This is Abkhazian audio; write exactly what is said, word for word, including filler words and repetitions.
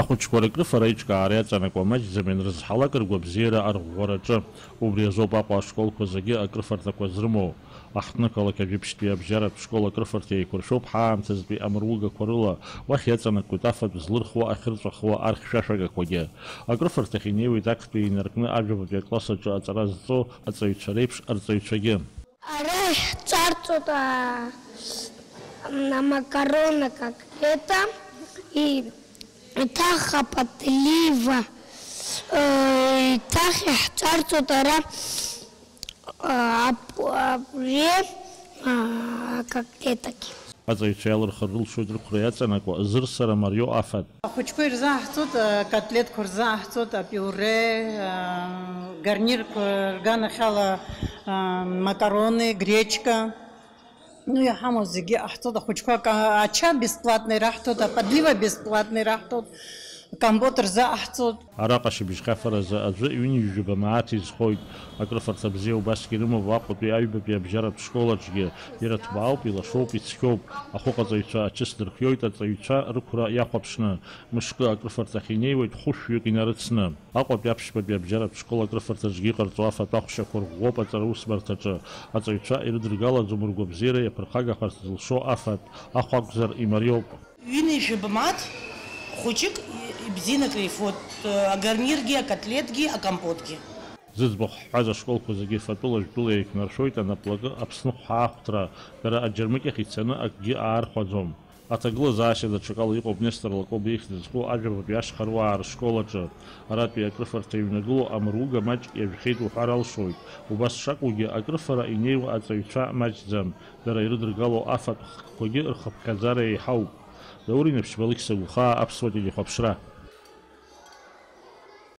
Ахәыҷқәа ракрыфара аиҿкаара иаҵанакуа маҷӡам ианрызҳалак ргәабзиара арӷәӷәараҿы. Убри азоуп Аҟәа ашколқәа зегьы акрыфарҭақәа зрымоу. Аҳҭнықалақь Ажәабжьтәи абжьаратә школ акрыфарҭа еиқәыршәоуп ҳаамҭазтәи амыругақәа рыла, уахь иаҵанакуеит афатә злырхуа, ахьырҵәахуа архьшәашәагақәагьы. Акрыфарҭахь инеиуеит актәи инаркны ажәабатәи акласс аҿы аҵара зҵо аҵаҩцәа реиԥш арҵаҩцәагьы. Ара иаҳҵарҵоит, а, амакарона котлета, и, еиҭах апатлива, э, еиҭах иаҳҵарҵоит ара, а, ап-, апуре, а, котлетагьы. Аҵаҩцәа иалырхыр рылшоит рықәра иаҵанакуа зырсара мариоу афатә. Ахәыҷқәа ирзааҳҵоит, а, котлетқәа рзааҳҵоит, апиуре, а, гарнирқәа рганахьала, а, макароны, гречка. Ну, иҳамоу зегьы иҟаҳҵоит, ахәыҷқәа ка-, ача бесплатный раҳҭоит, ападлива бесплатный раҳҭоит, компот рзааҳҵоит. Араҟа шьыбжьхьафаразы аӡәы ҩынҩажәаба мааҭ изхоит. Акрыфарҭа бзиа убасгьы ирымоуп Аҟәатәи аҩбатәи абжьаратә школ аҿгьы. Ирыҭбаауп, илашоуп, ицқьоуп. Ахәыҟаҵаҩцәа ачыс дырхиоит аҵаҩцәа рықәра иахәаԥшны. Мышкы акрыфарҭахь инеиуеит хәышәҩык инарыцны. Аҟәатәи аԥшьбатәи абжьаратә школ акрыфарҭаҿгьы иҟарҵо афатә ахәшьақәа рӷәӷәоуп аҵараусбарҭаҿы. Аҵаҩцәа ирыдыргалаӡом ргәабзиара иаԥырхагахарц зылшо афатә, ахә акәзар имариоуп. Ҩынҩажәаба мааҭ хәыҷык ибзианы акрифоит, агарниргьы, акотлетгьы, акомпотгьы. Зыӡбахә ҳҳәаз ашколқәа зегьы фатәыла-жәтәыла еиқәнаршәоит, анаплакы Аԥсныҟәҳа ахәҭра, дара аџьармыкьахь ицаны акгьы аархәаӡом. Аҭагылазаашьа даҽакала иҟоуп Нестор Лакоба ихьӡ зху ажәабатәи ашьхаруаа рышкол аҿы. Аратәи акрыфарҭа иҩнагылоу амыруга маҷк иажәхьеит уҳәар алшоит. Убас шакәугьы, акрыфара инеиуа аҵаҩцәа маҷӡам. Дара ирыдыргало афатә хкқәагьы рхыԥхьаӡара еиҳауп. Даур Инаԥшьба, Алықьса Гәхаа, Аԥсуа телехәаԥшра.